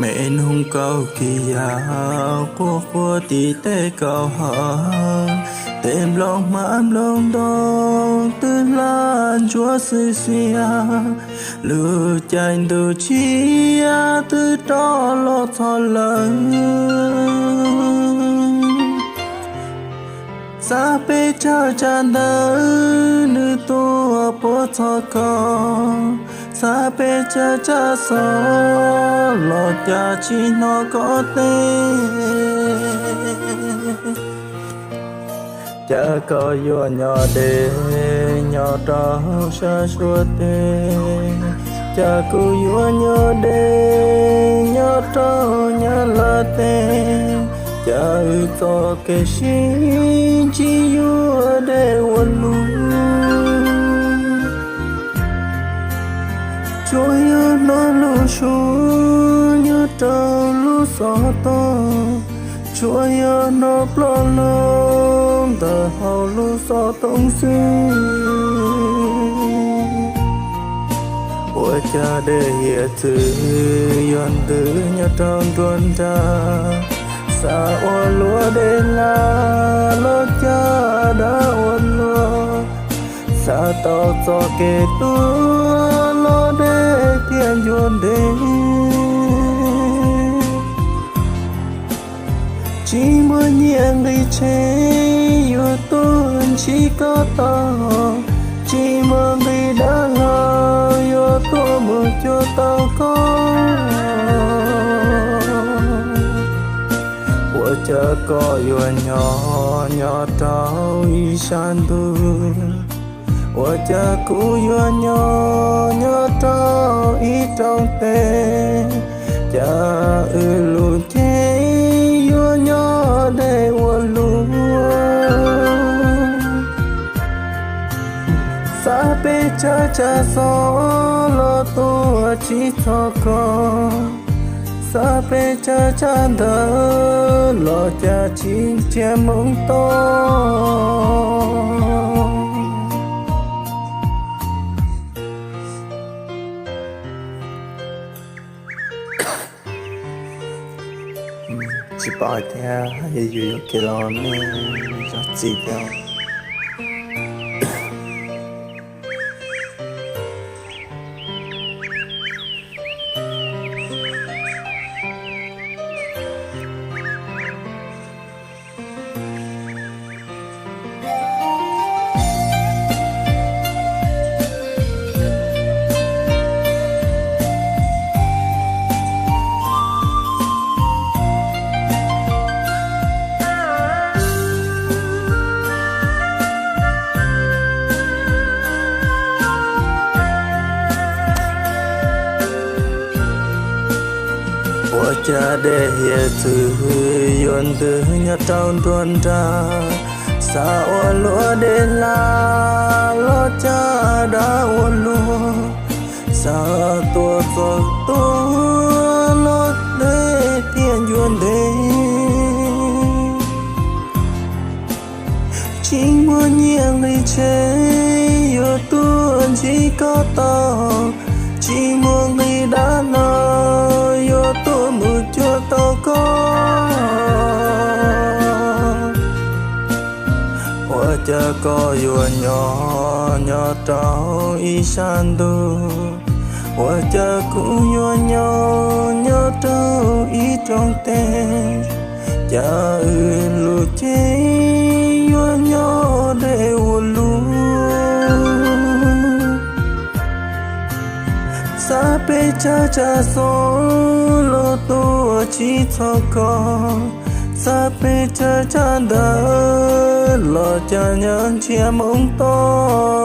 Es noog kaus kis yas quaj quaj tim tej kaus hav, tej nplooj hmab nplooj ntoo twb hlaj ntsuab xwb xiab, lub caij ntuj tshiab twb rov los txog lawm. Xav pes tsawg tsam ntawd nws tuaj puag txog ko, xav pes tsawg tsam xov los cas tsis hnov koj teb. Cas koj yuav nyob deb nyob rau sab Suav teb, cas kuv yuav nyob deb nyob rau Nyab Laj teb, cas wb txoj kev sib ntsib yuav deb ua luaj. Tsuas yog hnov lub suab nyob rau lub xov tooj, tsuas yog hnov ploj loo ntawm hauv lub xov tooj xwb. Ua cas dej hiav txwv yuav ntws nyob rau nruab nrag, xav ua luam dej hla los cas dab ua luaj, xav tau txoj kev tuag los dej thiaj ncua ntev. Tsis muaj nyiaj nqi tsheb yuav tuaj ntsib koj tau, tsis muaj nqi dab laug yuav tuaj mus cuag tau koj. Ua cas koj yuav nyob nyob rau ib sab ntuj, ua cas kuv yuav nyob nyob rau ib rooj teb, cas wb lub cev yuav nyob deb ua luaj. Xav pes tsawg tsam xov los tuaj tsis txog koj, xav pes tsawg tsam ntawd los cas tsis nrhiav hmoov toj. Tsis paub hais tias yus yuav kev los nej zov txim thiab. Ua cas dej hiav txwv yuav ntws nyob rau nruab nrag, xav ua luam dej hla los cas dab ua luaj, xav tuaj txog tuaj los dej thiaj ncua ntev. Tsis muaj nyiaj nqi tsheb yuav tuaj ntsib koj tau, tsis muaj nqi dab laug yuav tuaj mus cuag tau koj. Ua cas koj yuav nyob nyob rau ib sab ntuj, ua cas kuv yuav nyob nyob rau ib rooj teb, cas wb lub cev yuav nyob deb ua luaj. Xav pes tsawg tsam xov los tuaj tsis txog koj, xav pes tsawg tsam ntawd los cas nyob nrhiav hmoov toj.